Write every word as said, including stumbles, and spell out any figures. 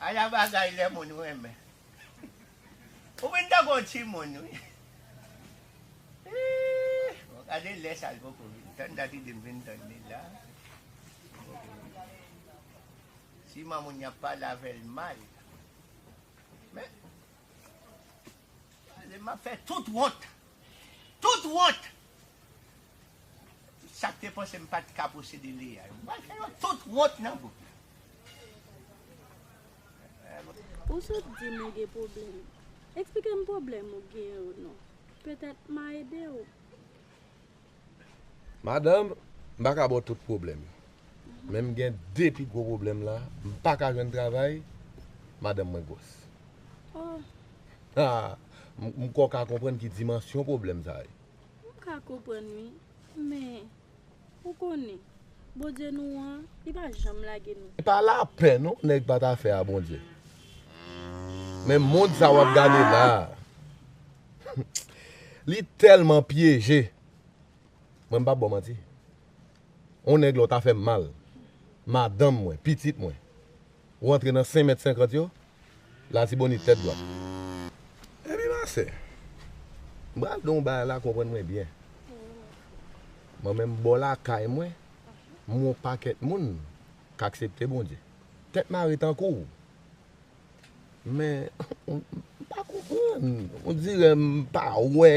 Ala bagay lè moun renmen. Ou vin tankou yon timoun, wi. Ih, bon, gade lè sa l poko vin. Tann dat li di m vin tann li la. Si manmoun y ap pale avè l mal. Men, gade, m ap fè tout wont. Tout wont! Sa k te panse m pa t ka posede Lea yo. M pral fè yo tout wont nan gwoup la. Ou sot di m ou gen pwoblèm. Eksplike m pwoblèm ou gen yo non. Petèt m a ede w. Madanm, m pa ka ba w tout pwoblèm yo. Men m gen de pi gwo pwoblèm la, m pa ka jwenn travay, madanm mwen gwòs. Oh, Ah, m m kwè w ka konprann ki dimansyon pwoblèm sa ye. m ka konprann wi. Men, ou konnen, Bondye nou an, li pa janm lage nou. E pa lapè non nèg pa ta fè a Bondye. Men mond sa w ap gade la a, li tèlman pyeje. Mwen m p ap ba w manti. On nèg la w ta fè m mal. Madanm mwen, pitit mwen. Ou antre nan senk mèt senkant yo, Latibonit tèt dwat. Epi masè, m pral di w yon bagay la, konprann mwen byen. Mwen menm bò lakay mwen, m wè yon pakèt moun k aksepte Bondye. Tèt mare tankou w. Men, m pa konprann. On dirè m pa wè.